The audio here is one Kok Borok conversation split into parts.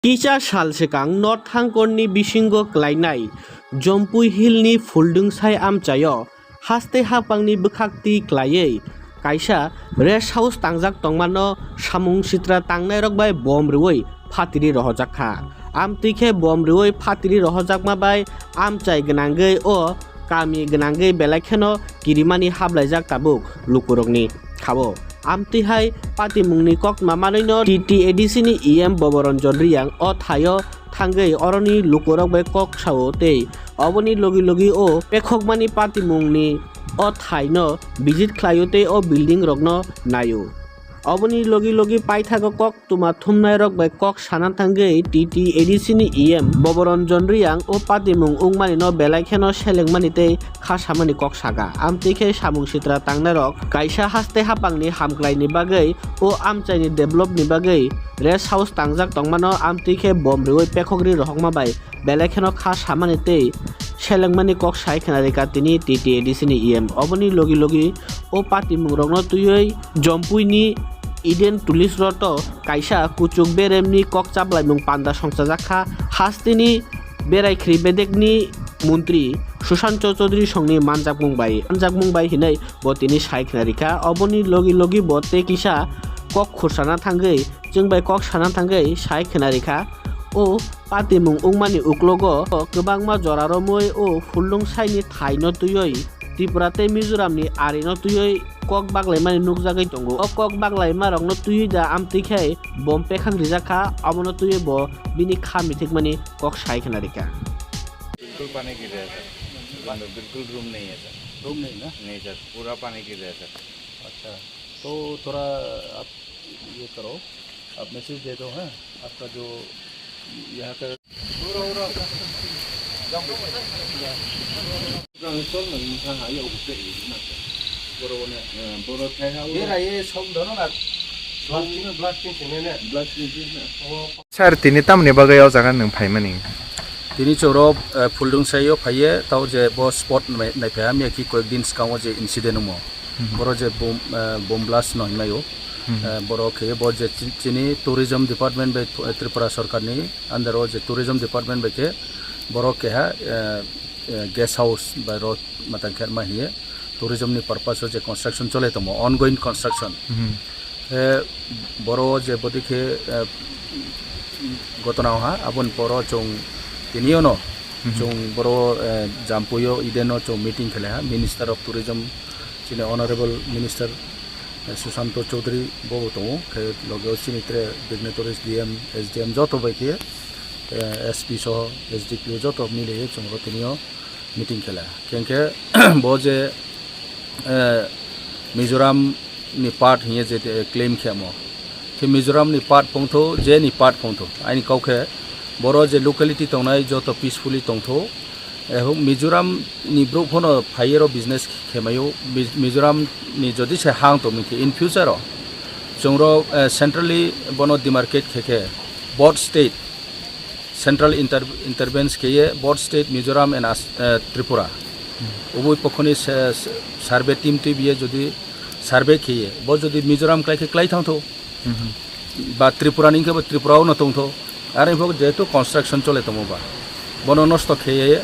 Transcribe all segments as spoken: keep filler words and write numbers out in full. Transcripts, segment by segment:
Kisa sal swkang North Hangkorni bisingo klainai Jompui Hillni Phuldungsai amchaio haste hapangni bwkhak twi klaiwi kaisa rest house tangjak tongmano samung sitra tangnairok bai bom rwui phatiri rohorjak kha. Amtwi khe bom rwui phatiri rohorjakma bai amchai gwnangwi o kami gwnangwi belai kheno kirimani hablaijak tabuk lukurokni khao. Amtwi hai patimungni koktma manwino T T A D C ni E M Boboranjan Riyang o thaio thangwi oroni lukurok bai kok sao tei oboni logi logi o pekhokmani patimungni o thaino visit khlaio tei o building rokno naio. Oboni logi logi paithago kok tuma thumnairok bai kok sana thangwi T T A D C ni E M Boboranjan Riyang o patimung wngmani no belai kheno selengmani tei kha samani kok saka. Amtwi khe samung sitra tangnairok kaisa haste hapangni hamkrai ni bagwi o amchai ni develop ni bagwi rest house tangjak tongmano amtwi khe bom rwui pekhok ri rohorma bai belai kheno kha samani tei selengmani kok sai khna rika tini T T A D C ni E M. Oboni logi logi o patimung rokno twiwi Jompui ni Eden Tulis Road o kaisa kuchuk beremni kok chaplaimung panda songchajak kha. Hasteni berai khri bedekni montri Sushant Chaudhary songni manjakmung bai, manjakmung bai hinwi bo tini sai khna rikha. Oboni logi logi bo tei kisa kok khursana thangwi, chwng bai kok sana thangwi sai khna rikha. O patimung wngmani uklogo kwbangma jora romwi o Phuldungsai ni thaino twiwi Tripura tei Mizoram ni ari no twiwi kok baglaimani nukjagwi tongo. O kok baglaima rokno twiwi da amtwi khe bom pekhang rijak kha, abono twiwi bo bini kha mithikmani kok sai khna rikha. बिल्कुल पानी गिर रहा है सर। बिल्कुल रूम नहीं है sir. Room नहीं ना? नहीं सर, पूरा पानी गिर रहा है सर। अच्छा, तो थोड़ा आप ये करो, आप मैसेज दे दो, हाँ, आपका जो यहाँ का ये रहा, ये सब धरो ना, ब्लास्टिंग, ब्लास्टिंग से मैंने Sir, tini tamoni bagwi o jaga nwng phaimani? Tini chwng oro, eh, Phuldungsai o phaiye, tao je bo spot nai-, naiphai hamya ki koyek din swkango je incident wngmo. Mhm. Boro je bom, eh, bom blast no hinmai o. Mhm. Eh, boro khe bo je chi-, chini tourism department bai, eh, Tripura sarkar ni under o je tourism department bai khe boro keha, eh, eh, guest house bai ro matang khe ma hiye tourism ni purpose o je construction chole tongmo, ongoing construction. Mhm. Eh, boro je bodi khe, eh, gotona wngha, aboni poro chwng tini ono Mhm. chwng boro, eh, Jampui o Eden o chwng meeting khelaiha, Minister of Tourism, chini Honorable Minister, eh, Sushanta Chowdhury bo bo tongo, khe loge o chini tre dignitaries, D M, S D M joto bai khe, eh, S P soho, S D P O joto mile chwng oro tini o meeting khelaiha. Khe hwnkhe bo je, eh, Mizoram ni part hiye je, eh, claim khemo. Khe Mizoram ni part phongtho, je ni part phongtho. Aini kau khe boro je locality tongnai joto peacefully tongtho. Ehok Mizoram ni brouh phono phaiyero business khemayo. Mi-, Mizoram ni jodi se hang tongmikhe in future o chwngro, eh, centrally bono demarcate khe khe both state central inter-, intervene kheye both state Mizoram and As-, eh, Tripura. Hmm. Ubui pokhoni se-, se-, survey team twibiye jodi survey kheye, bo jodi Mizoram klai khe klai thangtho. Hmm. Ba Tripura ni khe bo Tripura o no tongtho. Are bo jehetu construction chole tongo ba. Bono nosto kheye,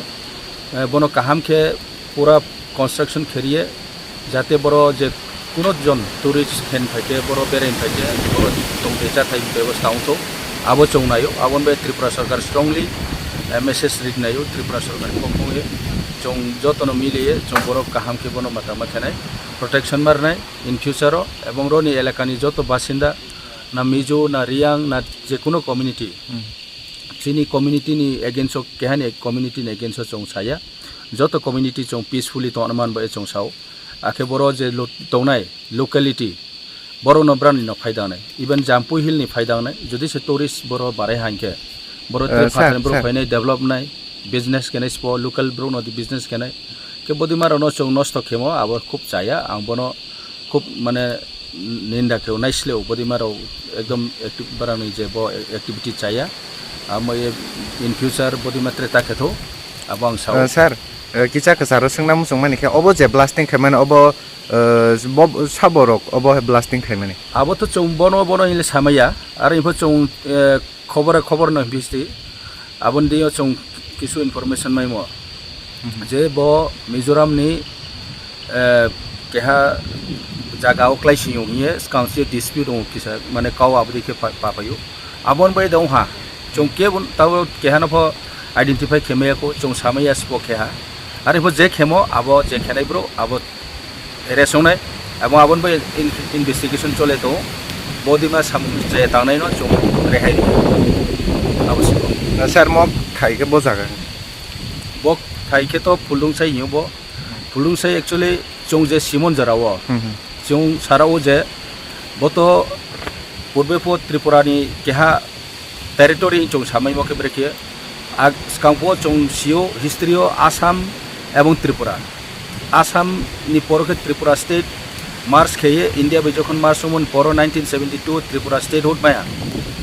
eh, bono kaham khe pura construction kheriye, jate boro je kuno jon tourist khen phaikhe, boro berain phaikhe, boro tongthai chathai bebosta wngthok, abo chwng naio. Aboni bai Tripura Sarkar strongly, eh, message rik naio, Tripura Sarkar ni kokmung ye chwng jotono miliye chwng borok kaham khe bono matama khenai, protection ma rwnai in future o, ebong roni elakani joto basinda, na Mizo, na Riyang, na jekuno community, Hmm. chini community ni against o, kehani community ni against o chwng saya, joto community chwng peacefully tongna man bai chwng sao. Akhe boro je lo-, tongnai locality, borokno brani no phaida wngnai, even Jampui Hill ni phaida wngnai, jodi se tourist boro barai hankhe, boro Eh, tre sir, phatar borok sir. Phainai develop nai, business khenai spo, local borok no business khenai, khe bodima rok no chwng nosto khemo, abo khub chaya, ang bono khub mane ninda khe naisle o bodima rok ekdom active barani je bo activity chaya, amo ye in future bodima tre ta khetho, abo ang sao. Eh, sir, eh, kisa kwcharo swngna muchung mani khe, obo je blasting khaimani, obo Eh, bo, sabo rok obo hai blasting khaimani. Abo to chwng bono, bono hinwi samaya, aro info chwng, eh, khobor, khobor no bisti, aboni dino chwng kisu information maimo. Mhm. Je bo Mizoram ni, eh, keha jaga o klai siyong hiye, skang se dispute ong kisa, mane kau abri ke pa-, papayo. Abon bai dong ha, chwng kebun tabo keha no pho identify khemaya ko, chwng samaya spo keha. Ari pho je khemo, abo je khenai bro, abo arrest wngnai, abo aboni bai in-, investigation chole tongo. Bodima samung je tangnai no chwng rehai rwi. Abo siko. Sir, mok thai khe bo jaga? Bo thai khe to Phuldungsai hinyo bo. Phuldungsai actually chwng je Simon jora o. Hmm, hmm. Chwng sara o je bo to purbe pho Tripura ni keha territory chwng samai mo khe brekhe. Ag-, skang pho chwng sio history o Assam ebong Tripura. Assam ni poro khe Tripura state merge kheye, India bai jokhon merge wngmani poro nineteen seventy-two Tripura statehood maya.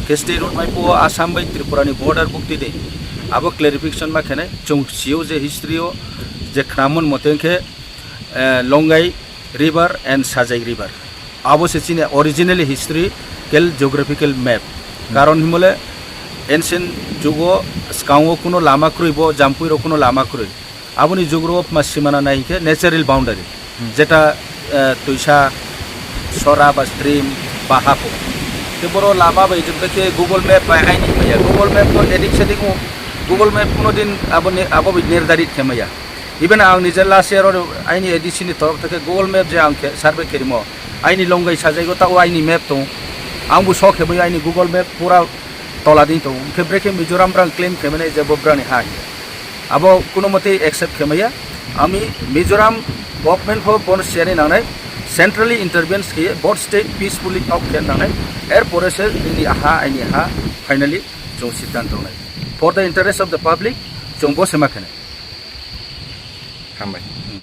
Khe statehood mai pho Assam bai Tripura ni border bukti de. Abo clarification ma khenai chwng sio je history o je khnaman mote khe, eh, Longai River and Sajai River. Abo se chini originally historical geographical map. Hmm. Karon himole ancient jugo skango kuno lama kroi bo, Jampui ro kuno lama kroi. Aboni jugro ma simana nai hinkhe natural boundary. Hmm. Jeta, eh, tuisa, sora ba stream ba hapo. Te boro lama bai jumta khe Google Map bai aini maya. Google Map no edik sedik o. Google Map kuno din abo ni, abo bai nirdarit khe maya. Even ang nije last year oro aini A D C ni torof theke Google Map je ang khe survey kherimo, aini Longai sajaigo, tao aini map tong, ang bo sok khemai aini Google Map pura tola din tong. Hwnkhe brekhe Mizoram brang claim khemani je bo brani ha hiya. Abo kuno mote accept khemaya. Ami Mizoram government pho bono siyani nangnai, centrally intervene khe both state peacefully talk khe nangnai. Er pore se nini ha aini ha finally chwng siddhanto nai. For the interest of the public, chwng bo se ma khenai. Hambai. Hmm.